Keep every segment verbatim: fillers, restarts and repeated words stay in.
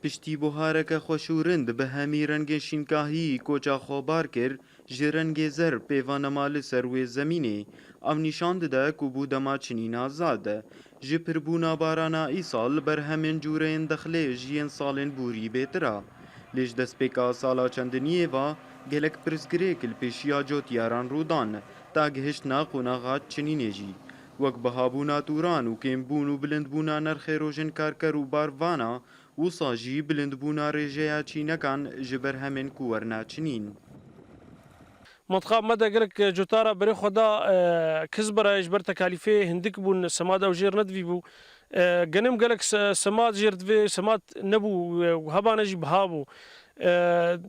Piştî buhareke xweş û rind bi hemî rengên şînkahiyî koça xwe bar kir, ji rengê zer pêva nema li ser wê zemînê. Ev nîşan dide ku bû dema çinîna zad e. Ji pirbûna barana îsal berhemên cûreyên dexlê ji yên salên bûrî bêtir a. Lê ji destpêka sala çendiniyê ve gelek pirsgirêk li pêşiya cotiyaran rû dan, ta gihiştina qonaxa çinînê jî. Wek bihabûna tûran û kêmbûn û bilindbûna nirxê rojên karker û barvana, wisa jî bilindbûna rêjeya çînekan ji berhemên ku werine çinîn. Mentiqa me de gelek, e, cotara berê xwe da, e, Kizbera ji ber tekalîfê hindik bûn, semad ew jêr nedivî bû. E, genim gelek se-, semad jêr divê, semad nebû, e, û hebane jî biha bû. E,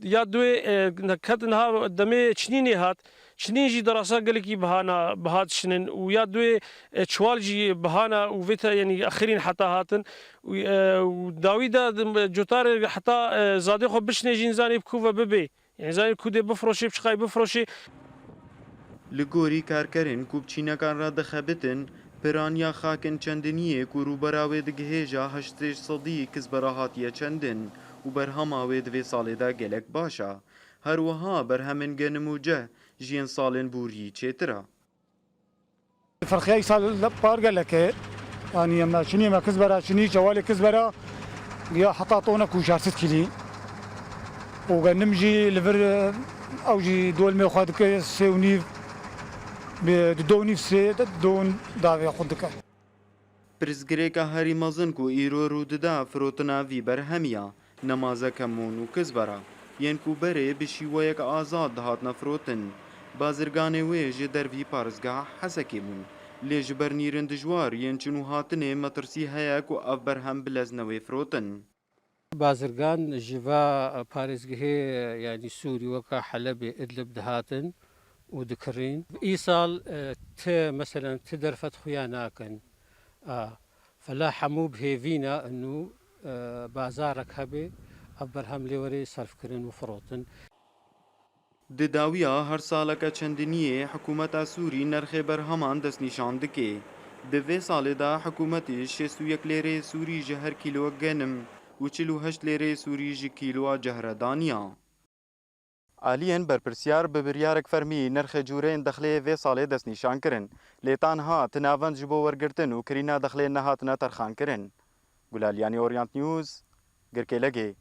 ya duê, e, ne-, ket niha demê çinînê hat. Çinîn jî derasa gelekî bihana, biha dişinin û ya duê, e, çiwal jî bihana û vê te, yanî axirîn heta hatin. Û, e, û dawî de dim-, cotarê heta, e, zadê xwe bişinê jî nizanê bi ku ve bibê. Yanî zanî ku dê bifroşê, bi çiqayî bifroşê. Li gorî karkerên ku bi çînekan re dixebitin, piraniya xakin çendiniyê ku rûbera wê digihêja heştê sedî Kizbera hatiye çendin û berhema wê di vê salê de gelek baş e. Her wiha berhemên genim û ceh ji yên salên bûrî çêtir e. Ferqiya îsal par gelek e. Yanî em çinî me Kizbera çinî, çewalê Kizbera ya heta tonek û çar sed kîlî. Û genim jî li vir, ew jî dolmê xwe dike sê û nîv, bi du û nîv sê don davê xwe dike. Pirsgirêka herî mezin ku îro rû dida firotina vî berhemî ya. Nemaze kemûn û Kizbera, yên ku berê bi şîweyek azad dihatine firotin. Bazirganê wê ji dervî parêzgeha Hesekê bûn. Lê ji ber nîrên dijwar yên çin û hatinê metirsî heye ku ev berhem bi lez newê firotin. Bazirgan ji va parêzgehê, yanî Sûrî weka Helebê, Idlib dihatin û dikirîn. Îsal, e, ti, meselen, ti derfet xuya nakin. A, fela hemû bi hêvî ne, û, e, bazarek hebe, ev berhem lê were serfkirin û firotin. Di dawiya her saleke çendiniyê hikûmeta Sûrî nirxê berheman destnîşan dike. Di vê salê de hikûmetê şêst û yek lêreyê Sûrî ji her kîloyek genim û çil û heşt lêreyê Sûrî ji kîloya ceh re daniya. Aliyên berpirsiyar bi biryarek fermî nirxê cûreyên dexlê vê salê destnîşan kirin, lê ta niha ti navend ji bo wergirtin û kirîna dexlê nehatine terxankirin. Gulaliyanî, Orient News, Girkêlegê.